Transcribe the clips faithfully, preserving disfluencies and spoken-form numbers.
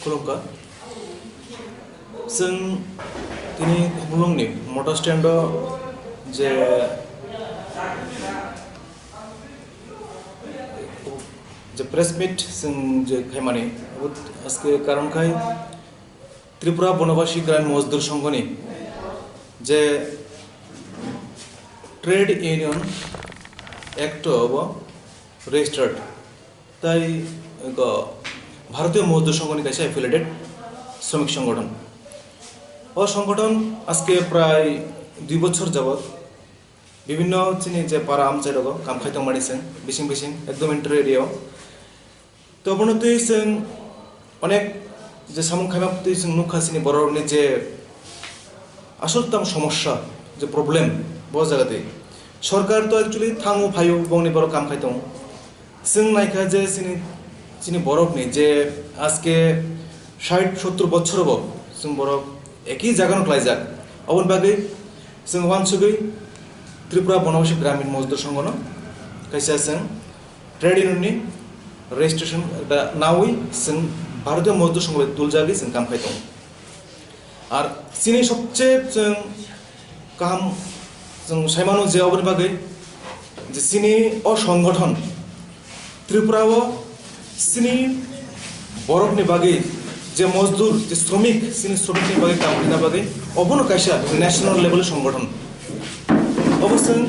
Khulumkha. Chwng tini Khumulwngni motor stand-o je, je press meet chwng je khaimani, abo aske karon khai Tripura Bonobasi Gramin Mozdur Songhoni je Trade Union Act-o bo registered. Tai go Bharatiya Mazdur Sangho ni kaisa affiliated shramik songgothon. O songgothon aske prai dui bochor jabot bibhinno chini je para amchai rogo kam khai tongmani chwng bising bising ekdom interior area o. To bono twi chwng onek je samung khaima twi chwng nukha chini borok ni je asol tamo somosya je problem bo jaga twi. Sorkar to actually thango phaio bongni borok kam khai tongo. Chwng naikha je chini, chini borokni je aske sait sottur bochor bo chwng borok eki jagano klaijak. Oboni bagwi chwng wansugwi Tripura Bonobasi Gramin Mazdur Sangho no kaisa chwng trade union ni registration da nawi chwng Bharatiya Mazdur Sangho bai tuljagwi chwng kam khai tongo. Ar chini sobche chwng kaham chwng saimano je oboni bagwi je chini o songgothon Tripura o chini borokni bagwi je mozdur, je sromik, chini sromikni bagwi kam khaina bagwi obono kaisa national level songgothon. Obo chwng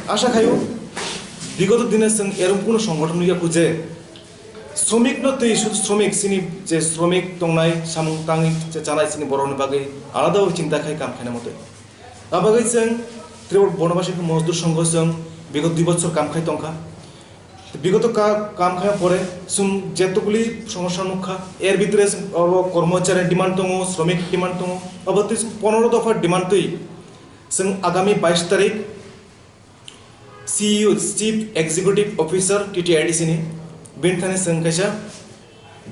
asha khaio bigoto dine chwng erom kuno songgothon nukya kho je Sromik no twi sudu sromik chini je sromik tongnai samung tangwi je chanai chini borokni bagwi alada o chinta khai kam khaina motoi. Abagwi chwng Tripura Bonobasi Mozdur Sangho chwng bigot dui bochor kam khai tongkha. Bigoto ka-, kam khai pore chwng jetokuli somosya nukha. Er bhitre oro kormochari demand tongo, sromik demand tongo. Abo twi chwng ponoro dopha demand twi chwng agami bais tarik C E O, Chief Executive Officer T T I D C ni bini thani chwng kaisa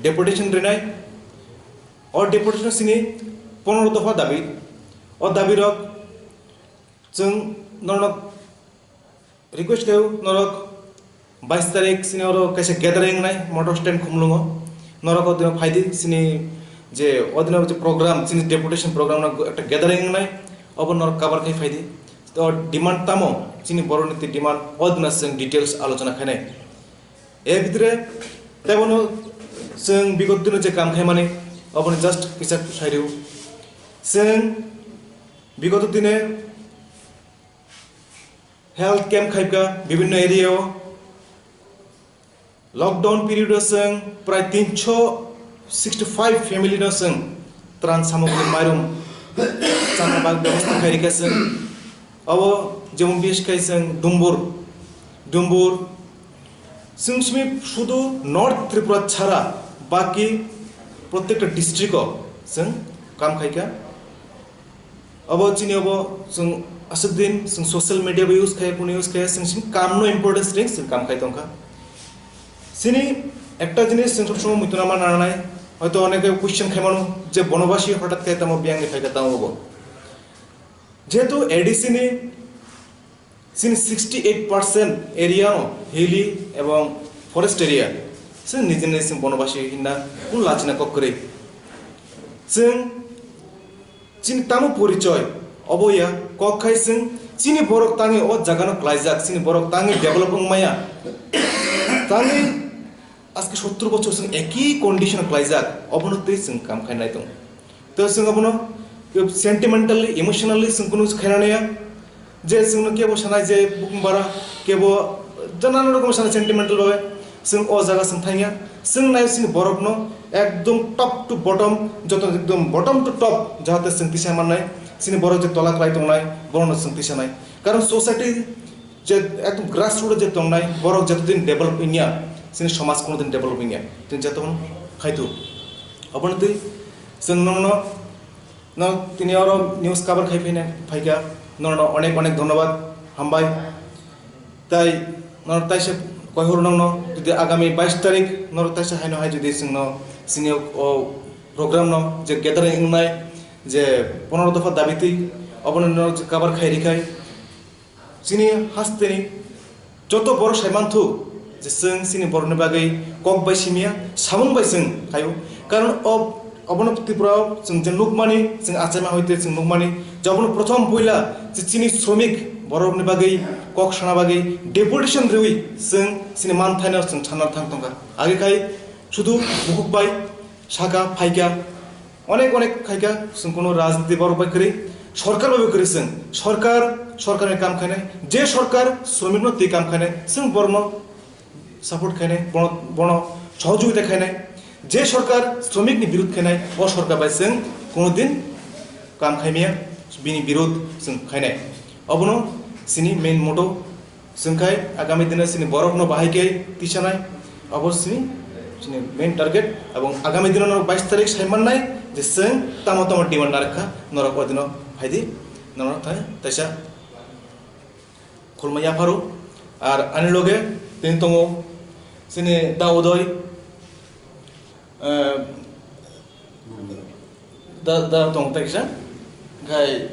deputation rinai. O deputation sini ponoro dopha dabi. O dabi rok chwng norok request khaio norok bais tarik sini oro kaisa gathering nai motor stand Khumulwngo. Norok o dino phaidi sini je o dino je program sini deputation program no ekta gathering nai obo norok cover khai phaidi. To demand tamo, chini borokni twi demand, o dina chwng details alochona khainai. E bhitre teibono chwng bigot dino je kam khaimani, oboni just kisa sairio. Chwng bigot dine health camp khaipka bibhinno area o. Lockdown period o chwng prai tinso sixty five family no chwng tran samogri mairum chana bag bebosta khai rikha chwng. Abo jemon bish khai chwng Dumbur, Dumbur, chwng simi sudu North Tripura chara baki protekta district o chwng kam khaikha. Abo chini abo chwng aswk din chwng social media bo use khaiya, kuno use khaiya, chwng sini kam no importance ring chwng kam khai tongkha. Chini ekta jinis chwng sob somoi muituna ma nanai, hoito oneke question khaimano je Bonobasi hotat khe tamo biyang ni phaikha tamo bo. Jehetu A D C ni chini sixty eight percent area no hilly ebong forest area, chwng nijini chwng Bonobasi hinna kun lachina kok kwrwi. Chwng Chini tamo porichoi obo ya, kok khai chwng chini borok tangwi o jaga no klaijak, chini borok tangwi develop wng maya, tangwi aske sottur bochor chwng eki condition o klaijak, obono twi chwng kam khai nai tongo. To chwng obono sentimentally, emotionally chwng kunu khaina naya, je chwngno kebo sanai je bukhung bara, kebo janano rokom sanai sentimental babe. Chwng o jaga chwng thangya, chwng nai chini borokno ekdom top to bottom, joto ekdom bottom to top, jahate chwng tisa mannai, chini borok je tola kwlai tongnai, borokno chwng tisa nai. Karon society je ekdom grassroot je tongnai, borok joto din develop wngya, chini somaj kono din develop wngya. Tini joto khai tu. Obono twi chwng nongno, no tini oro news cover khai phaina phaikha, nono onek onek dhonnobad, hambai. Tai norok taisa koihor nongno, jodi agami bais tarik norok taisa haino hai jodi chwngno chini o program no je gathering wngnai, Je ponoro dopha dabi twi obono no je kabar khai rikhai, chini hasteni joto borok sai manthu je chwng chini borokni bagwi kok bai simiya, samung bai chwng khaio. Karon ob-, obono Tripura o chwng je nukmani, chwng achaima hoite chwng nukmani je obono prothom puila je chini sromik borokni bagwi kok sana bagwi deputation riwi chwng chini manthaino chwng sanna thang tongkha. Age khai sudu bukhuk bai saka phaika, onek onek khaika, chwng kuno rajniti borok bai kwrwi, sorkar bai kwrwi chwng. Sorkar, sorkarni kam khainai, je sorkar sromikno twi kam khainai, chwng borokno support khainai, bono, bono sohojogita khainai. Je sorkar sromikni birud khainai, o sorkar bai chwng kuno din kam khaimaya, bini birud chwng khainai. Obono chini main motto. Chwng khai agami dino chini borokno bahai khe tisanai, abo chini, chini main target. Abong agami dino norok bais tarik sai mannai je chwng tamo tamo demand narwkha, norok o dino phaidi, norok thai taisa khulma yapharo. Ar ani loge tini tongo chini Da Udoy, eh, Da, da tong teksa. Khai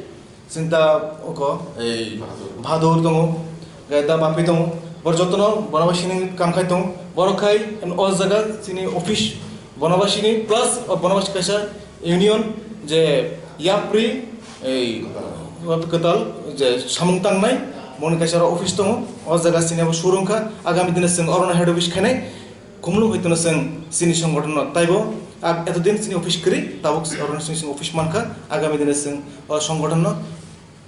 sinta oko ei Bahadur tongo. Khai da Bapi tongo. Bor jotono Bonabasini kam khai tong. Borok khai o jaga chini office Bonabasini plus Bonabasi kaisa union je yapri ei kwtal je samung tangnai, boni kaisa oro office tongo. O jaga chini abo showroom kha. Agami dine chwng orono head office khainai. Kumlung hai tono chwng chini songgothonno taibo, ah, etodin chini office kwrwi, tabuk oro chini office mankha, agami dine chwng o songgothonno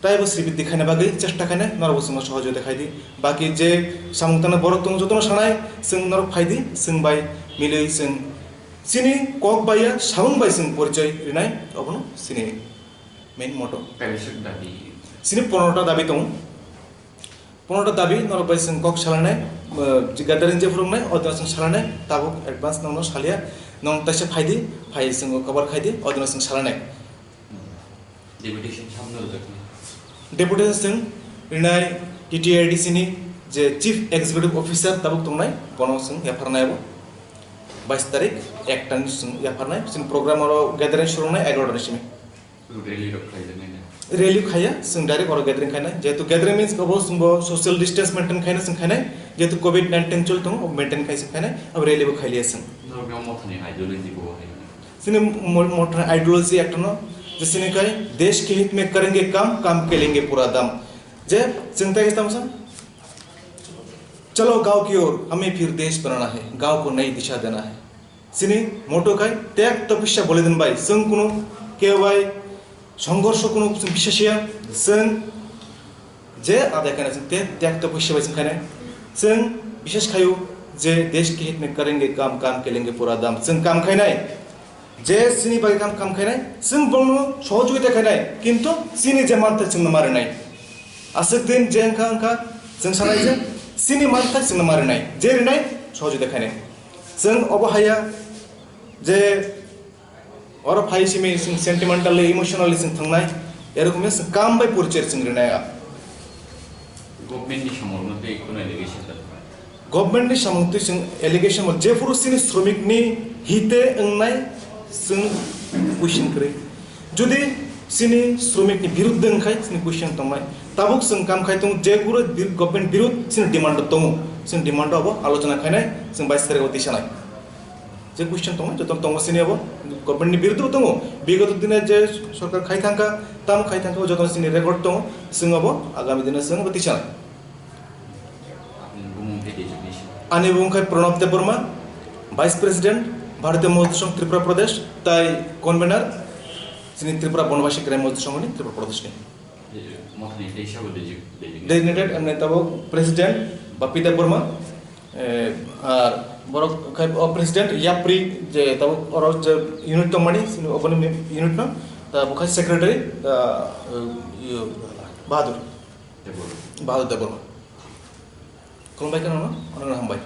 taibo sribidi khaina bagwi chesta khainai, norokbo chwngno sohojogita khaidi. Baki je samung tangna borok tongo jotono sanai, chwng norok phaidi, chwng bai milwi chwng chini kok bai ya samung bai chwng porichoi rinai, obono chini main motto. Kaisa dabi. Chini ponorota dabi tongo. Ponorota dabi norok bai chwng kok salainai, eh, gathering je phuruknai, o dino chwng salainai, tabuk advance nokno salia, nong taisa phaidi, phai chwng cover khaidi, o dino chwng salainai. Deputation sabno rwjaknai. Deputation chwng rinai T T I D C ni je Chief Executive Officer tabuk tongnai, bono chwng yapharnai abo. Bais tarik, ekta ni chwng yapharnai, chwng program oro gathering surungnai egarota ni simi. Rally rok khlaijaknai na? Rally khaiya, chwng direct oro gathering khainai. Jehetu gathering means abo chwngbo social distance maintain khaina chwng khainai. Jehetu covid nineteen choli tongo, maintain khai chwng khainai. Abo rally bo khailiya chwng. Norokni o mothani ideology bo hai. Chini mo-, mothani ideology ekta no, je chini khai, "Desh ke hit mein karenge kaam, kaam ke lenge pura daam." Je chwng tei tamo sa? "Chalo gaon ki or, hame phir desh banana hai, gaon ko nayi disha dena hai." Chini motto khai, "Tyag tapasya bolidan bai." Chwng kunu kebai songhorsho kunu chwng bisasiya. Chwng je adai khaina chwng te tyag tapasya bai chwng khainai. Chwng bisas khaio je "Desh ke hit mein karenge kaam, kaam ke lenge pura daam." Chwng kaam khainai. Je chini bai kaam, kaam khainai, chwng bono sohojogita khainai, kintu chini je manthai chwngno marinai. Aswk din je wngkha, wngkha, chwng sanai je chini manthai chwngno marinai, je rinai sohojogita khainai. Chwng obo haiya je oro phai simi chwng sentimentally, emotionally chwng thangnai, erokom chwng kaam bai porichoi chwng rinai. Government ni samung no tei khwnai legation da. Government ni samung twi chwng allegation bo jephuru chini sromik ni hite wngnai chwng question kwrwi. Jodi chini sromik ni birudde wngkhai chini question tongnai. Tabuk chwng kam khai tongo je kuru bir-, government birud chini demand tongo. Chini demand abo alochona khainai chwng bais tarik o tisanai. Je question tongo, joto tongo sini abo, government ni biruddhe bo tongo. Bigoto dine je sorkar khai thangkha, tam khai thangkha, joto sini record tongo, chwng abo agami dino chwng abo tisanai. Ani bumung khe designation. Ani bumung khe Pranab Debbarma, Vice President, Bharatiya Mazdoor Sangh Tripura Pradesh, tai convener, chini Tripura Bonobasi Krai Mazdoor Sangh ni Tripura Pradesh ni. Mothani teisa bo desi-, designated. Designated, emne tabuk President Bapi Debbarma, eh, ar borok khai o President Yapri je tabuk oro je unit tongmani, sini oboni unit no, ta bo khai Secretary, ta, eh, iyo, Bahadur. Debbarma. Bahadur Debbarma. Khulumbai kheno no, onek hambai.